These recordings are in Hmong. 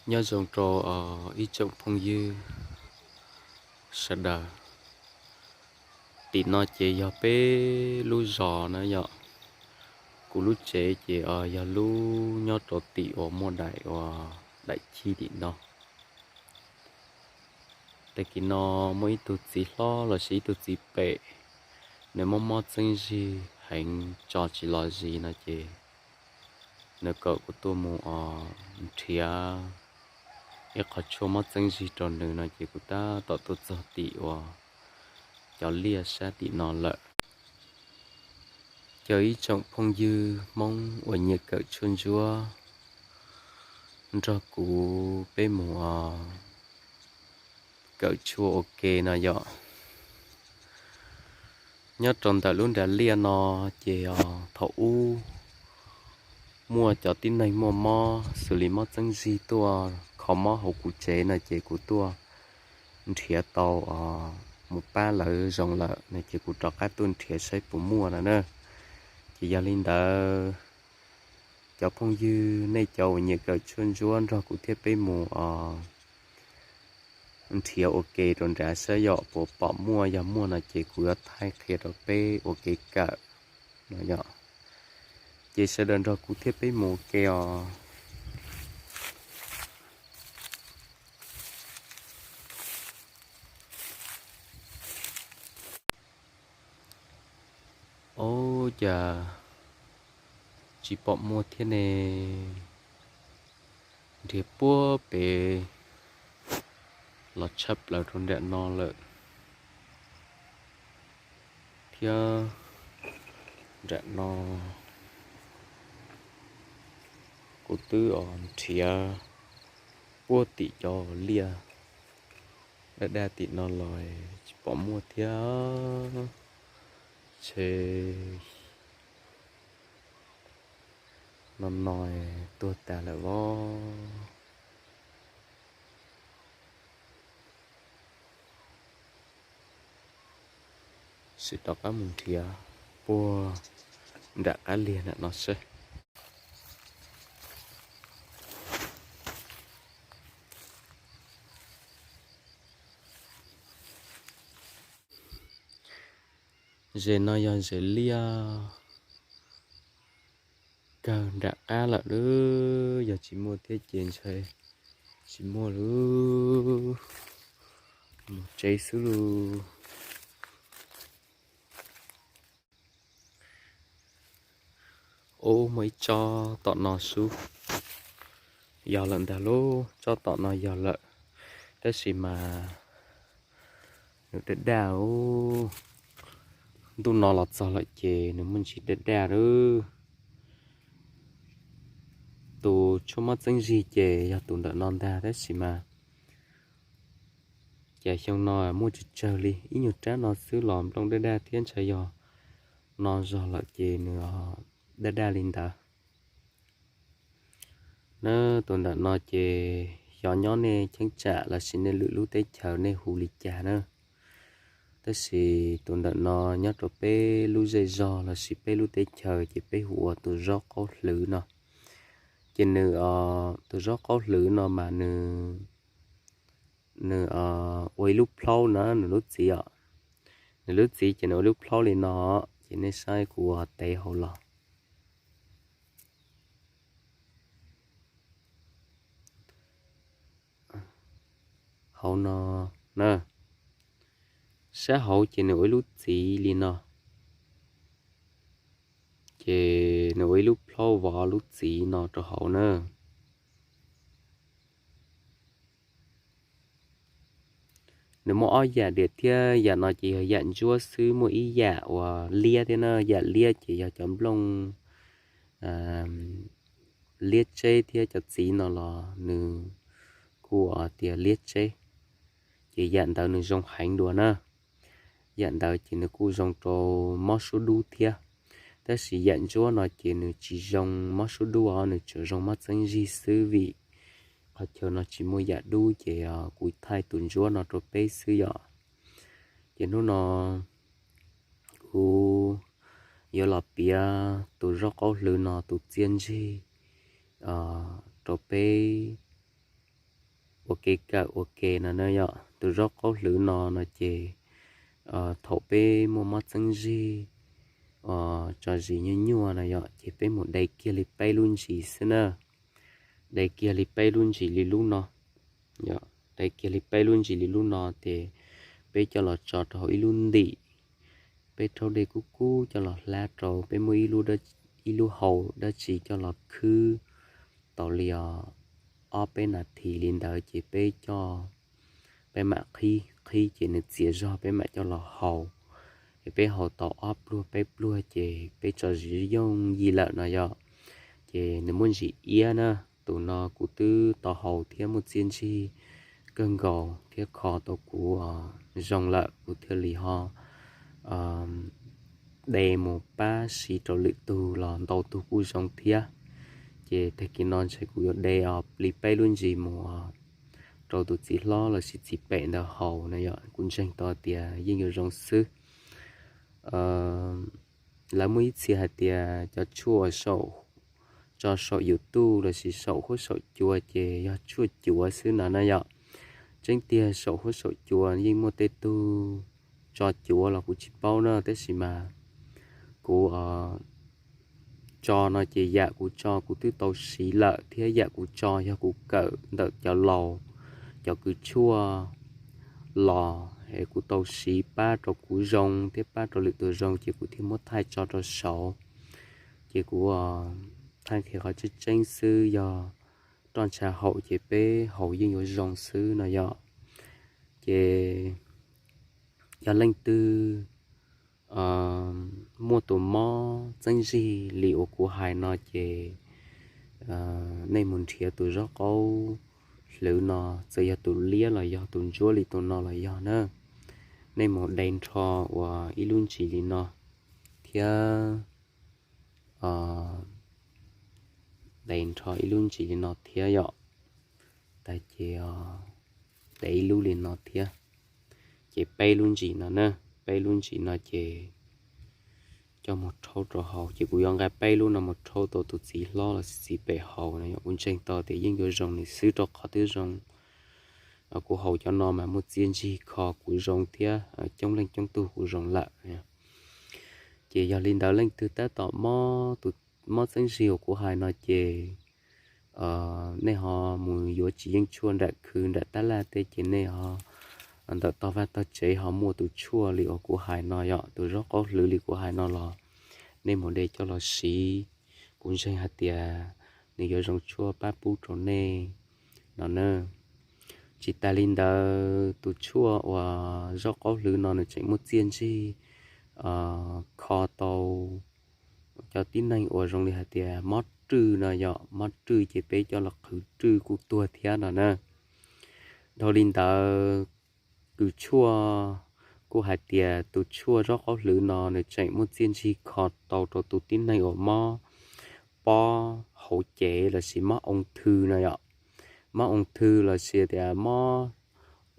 Nyob zoo rau ib tsoom phooj ywg sawv daws. Tim no ces yog peb lub zos na yom. Kuv lub tsev ces yog lub nyob rau tim uas muaj daim uas daim chij tim no. Tag kis no muaj ib tug txiv hlob lossis ib tug txiv pem, nws mob mob txeeb zig heev tso tsis los zis no ces nws kom kuv tuaj mus nrhiav ib qho tshuaj mob txeeb zig rau nws no ces kuv tab tom tuaj txog tim uas cov liaj sab tim no lawm. Caw ib tsoom phooj ywg Hmoob uas nyiam kawm tshuaj ntsuab nrog kuv peb mus kawm tshuaj ua ke no yom. Nyob rau ntawm lub nram liaj no ces thaum ub muaj cov tib neeg muaj mob xws li mob txeeb zig tuaj kho mob hauv kuv tsev no ces kuv tuaj nrhiav tau mus pab lawv zoo lawm no ces kuv rov qab tuaj nrhiav saib puas muaj no na. Ces yog li ntawd, cov phooj ywg nej cov uas nyiam kawm tshuaj ntsuab nrog kuv thiab peb mus nrhiav ua ke rau nrad saib yog puas pom muaj, yog muaj no ces kuv yuav thaij qhia rau peb ua ke kawm no yom. Ces sawv daws nrog kuv thiab peb mus ua ke os. Ov, cas tsis pom muaj thiab ne. Nrhiav puag pem los tshaj plaws rau nram no lawm thiab. Nram no kuv twb nrhiav puag tim cov liaj daj daj tim no los tsis pom muaj thiab. Ntshe no no tuag tas lawm os. Sim rov qab mus nrhiav puag nram qab liag nram no seb. Zem no yog zem liaj kawg nram qab lawm lauj, yog tsis muaj thiab ces ntshe tsis muaj lauj. Mus tsev xwb lauj. Ub, muaj ib tsob tom no xwb. Yog lawm ntag lauj, tsob tom no yog lawm. Tab sis mas nws daj daj ub. Ntuj no los txog lawm ces nws muaj ntsis daj daj lauj. Tus tshuaj mob txeeb zig ces yog tus ntawm no ntag, tab sis mas cas xyoo no muaj tsawg tsawg li, ib nyuag rab no xwb los nplooj daj daj thiab, ntshe yog no zog lawm ces nws daj daj li ntawd. Na, tus ntawm no ces xyov nyob nej cheeb tsam lossis nej lwm lub teb chaws nej hu li cas na. Tab sis tus ntawm no nyob rau peb lub zej zog lossis peb lub teb chaws ces peb hu ua tus zaub qaub hlwv no. Ces nws, tus zaub qaub hlwv no mas nws, nws ua ib lub plaub na nws lub txiv os. Nws lub txiv ces nws ua lub plaub li no, ces nej saib kuv ua tev hauv los. Hauv no na, sab hauv ces nws ua ib lub txiv li no, ces nws ua ib lub plaub vov lub txiv no rau hauv na. Nws muaj ob yam diam thiab, yam no ces yog yam ntsuab xwb, muaj ib yam uas liab thiab na, yam liab ces yog cov nplooj liab tseb thiab cov txiv no los nws kuj tias liab tseb, ces yam ntawd nws zoo heev dua na. Yam ntawd ces nws kuj zoo rau mob suab dub thiab. Tab sis yam ntsuab no ces nws tsis zoo mob suab dub os, nws tsuas zoo mob txeeb zig xwb vim qhov chaw no tsis muaj yam dub ces kuv thaij tus ntsuab no rau peb xwb yom. Ces hnub no kuv yuav los piav tus zaub qaub hlwv no tus txiaj ntsig rau peb ua kev kawm ua ke no na yom. Tus zaub qaub hlwv no no ces thaum peb muaj mob txeeb zig tso zis nyuaj nyuaj no yom, ces peb mus de kiag li peb lub ntsis xwb na. De kiag li peb lub ntsis li lub no, de kiag li peb lub ntsis li lub no ces peb coj los tso rau hauv ib lub ntim, peb rhaub dej kub kub coj los hlab rau, peb muab ib lub hau dab tsi coj los khwb tau li os ob peb nas this li ntawd ces peb coj, peb mam qhib, qhib ces nws txias zog peb mam coj los haus. Es peb haus tau ob pluag peb pluag ces peb tso zis yooj yim lawm no yom. Ces nws muaj ntsis iab na, tus no kuv twb tau haus thiab muaj txiaj ntsig kawg nkaus thiab kho tau kuv zoo lawm kuv thiaj li ho de mus pab siv rau lwm tug los ntau tug kuj zoo thiab. Ces tag kis no ntshe kuv yuav de li peb lub ntsis mus rau tus txiv hlob lossis txiv pem ntawd haus na yom, kuv ntseeg tau tias yeej yuav zoo xwb. Lawv muaj ib txhia hais tias cov tshuaj tso saum YouTube lossis saum huab saum cua ces yog tshuaj cuav xwb no na yom. Tseeb tiag saum huab saum cua yeej muaj tej tug tso cuav los kuv tsis paub na, tab sis mas kuv tso no ces yam kuv tso kuv twb tau siv lawm thiab yam kuv tso yog kuv kawm ntawm cov laus, cov kws tshuaj los es kuv tau siv pab rau kuv zoo thiab pab rau lwm tus zoo ces kuv thiaj muab thaij tso rau saud. Ces kuv thaij qhia qhov tseeb tseeb xwb, yog roj ntsha haum ces peb haus yeej yuav zoo xwb no yom. Ces yog leej twg muaj tus mob txeeb zig li uas kuv hais no ces nej mus nrhiav tus zaub qaub hlwv no, txawm yog tus liab los yog tus ntsuab li tus no los yog na, nej mus de nrho uas ib lub ntsis li no thiab de nrho ib lub ntsis li no thiab yom. Tag ces de ib lub li no thiab, ces peb lub ntsis no na, peb lub ntsis no ces coj mus rhaub rau haus. Ces kuv yuav nqa peb lub no mus rhaub tau tus txiv hlob los txiv pem haus no yom, kuv ntseeg tau tias yeej yuav zoo nws xwb rau qhov twb zoo kuv haus cov no mas muaj txiaj ntsig kho kuv zoo thiab coob leej coob tug kuv zoo lawm. Ces yog li ntawd leej twg tab tom mob tus mob txeeb zig uas kuv hais no ces nej ho mus yuav tsis yeej tshuaj nram khw nram tab laj tej ces nej ho ntawm tog vaj tog tsev ho muaj tus tshuaj li uas kuv hais no yom, tus zaub qaub hlwv li kuv hais no los nej mus de coj los siv, kuv ntseeg hais tias nws yuav zoo tshuaj pab pub rau nej no na. Tsis tas li ntawd tus tshuaj uas zaub qaub hlwv no nws tseem muaj txiaj ntsig kho tau cov tib neeg uas zoo li hais tias mob rwj no yom, mob rwj ces peb coj los qhwv rwj kuj tuag thiab no na. Dhau li ntawd kws tshuaj kuj hais tias tus tshuaj zaub qaub hlwv no nws tseem muaj txiaj ntsig kho tau rau tus tib neeg uas mob pob hauv cev lossis mob oo thw no yom. Mob oo thw lossis tias mob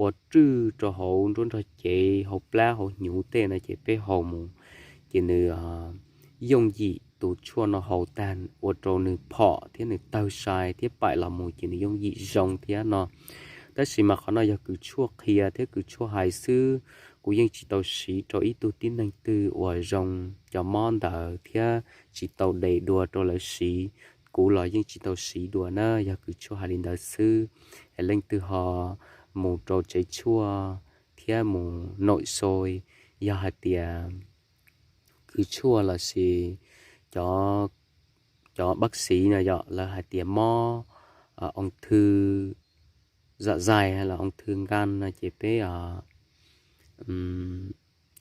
ua rwj rau hauv nruab nrog cev hauv plab hauv hnyuv tej no ces peb haus mus ces nws yooj yim tus tshuaj no haus tag ua rau nws phom thiab nws tawg sai thiab paim los mus ces nws yooj yim zoo thiab no. Tab sis mas qhov no yog kws tshuaj qhia thiab kws tshuaj hais xwb, kuv yeej tsis tau siv rau ib tug tib neeg twg uas zoo cov mob ntawd thiab tsis tau de dua rau lawv siv. Kuv los yeej tsis tau siv dua na, yog kws tshuaj hais li ntawd xwb. Es leej twg ho mus rau tsev tshuaj thiab mus noim soi, yog hais tias kws tshuaj lossis cov cov bác sĩ no yom, lawv hais tias mob ung thư dạ dày los ung thư gan no ces peb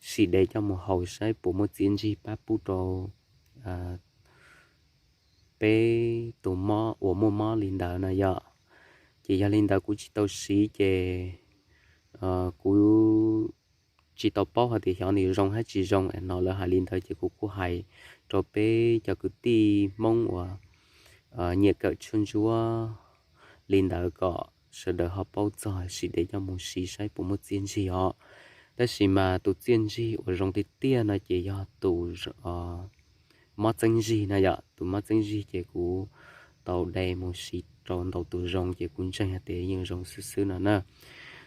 sim de coj mus haus saib puas muaj txiaj ntsig pab pub rau peb tus mob uas muaj mob li ntawd no yom. Ces yog li ntawd kuv tsis tau siv ces kuv tsis tau paub hais tias xyov nws zoo hab tsis zoo no. Lawv hais li ntawd ces kuv kuj hais rau peb cov kwv tij Hmoob uas nyiam kawm tshuaj ntsuab li ntawd kom sawv daws ho paub txog sim de coj mus siv saib puas muaj txiaj ntsig os. Tab sis mas tus txiaj ntsig uas zoo tiag tiag no ces yog tus mob txeeb zig no yom. Tus mob txeeb zig ces kuv tau de mus siv rau ntau tus zoo ces kuv ntseeg hais tias yeej zoo xwb xwb no na.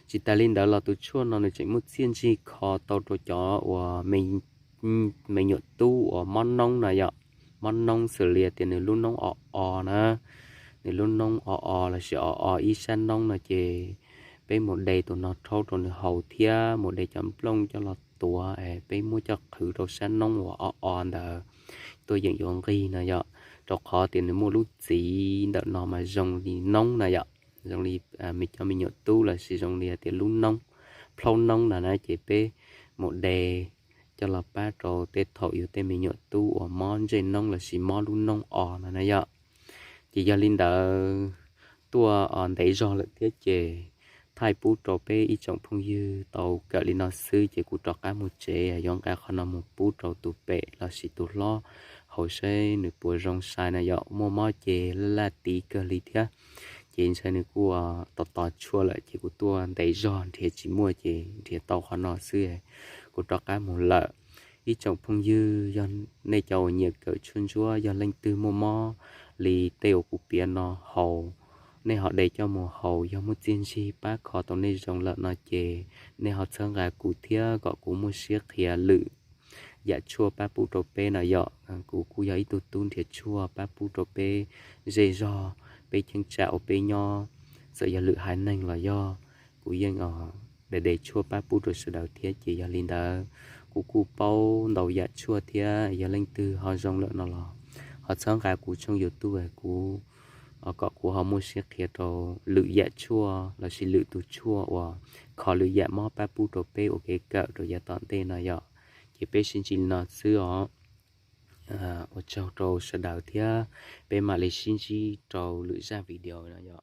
Tsis tas li ntawd los tus tshuaj no nws tseem muaj txiaj ntsig kho tau rau cov uas me nyuam tub uas mob noob no yom. Mob noob xws li tias nws lub noob o o na, nws lub noob o o lossis o o ib sab noob no ces peb mus de tus no rhaub rau nws haus thiab mus de cov nplooj coj los tuav es peb muab coj qhwv rau sab noob uas o o ntawd tuaj yeem yuav nqig no yom. Rau qhov tias nws muaj lub txiv ntawm no mas zoo li noob na yom, zoo li cov me nyuam tub lossis zoo li tias lub noob, plhaub noob no na ces peb mus de coj los pab rau tej thaum yus tej me nyuam tub uas mob ntsej noob lossis mob lub noob o no na yom. Ces yog li ntawd tuaj ntev zog lawm thiab ces thaij pub rau peb ib tsoom phooj ywg tau kawm li no xwb ces kuv rov qab mus tsev yuav nqa qhov no mus pub rau tus pem lossis tus hlob haus saib nws puas zoo sai na yom. Muaj mob ces laj laj tiv kawg li thiab, ces ntshai nws kuj tos tos tshuaj lawm ces kuv tuaj ntev zog nrhiav tsis muaj ces nrhiav tau qhov no xwb kuv rov qab mus lawm. Ib tsoom phooj ywg, yog nej cov uas nyiam kawm tshuaj ntsuab, yog leej twg muaj mob li tej uas kuv piav no haus, nej ho de coj mus haus, yog muaj txiaj ntsig pab kho tau nej zoo lawm no ces nej ho txhawb nqa kuv thiab kom kuv muaj siab qhia lwm yam tshuaj pab pub rau peb no yom. Kuv kuj yog ib tug tub nrhiav tshuaj pab pub rau peb zej zog, peb cheeb tsam uas peb nyob, txawm yog lwm haiv neeg los yog kuv yeej de de tshuaj pab pub rau sawv daws thiab ces yog li ntawd kuv kuj paub ntau yam tshuaj thiab yog leej twg ho zoo lawm no los ho txhawb nqa kuv tshooj YouTube kuv kom kuv ho muaj siab qhia rau lwm yam tshuaj lossis lwm tus tshuaj uas kho lwm yam mob pab pub rau peb ua kev kawm rau yav tom ntej no yom. Ces peb sib ntsib li no xwb os. Ua tsaug rau sawv daws thiab peb mam li sib ntsib rau lwm zaj video no yom.